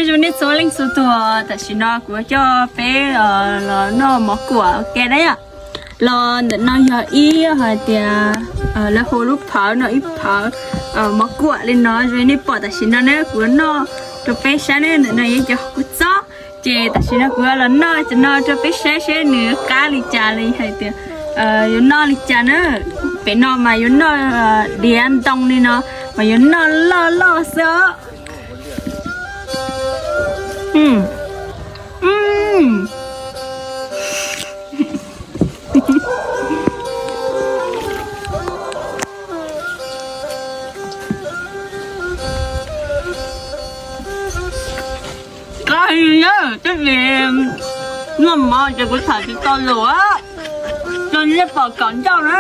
Nyob zoo nej txhua leej txhua tus, tam sim no kuv coj peb los noj mov kuam ua ke na yom. Los ntawm no yog ib hais tias lawv hu lub phawv no ib phawv mov kuam li no zoo nej pom tam sim no na kuv noj rau peb saib ne. Ntawm no yog cov kua txob, ces tam sim no kuv los noj cov no rau peb saib seb nws qab li cas li hais tias yuav noj li cas na. Pem no mas yuav noj diav ntoo li no, mas yuav noj loj loj xwb os. Qab heev na, twb vim noj mov ces kuv tham tsis tau lus, rau nej pom kom ncauj na.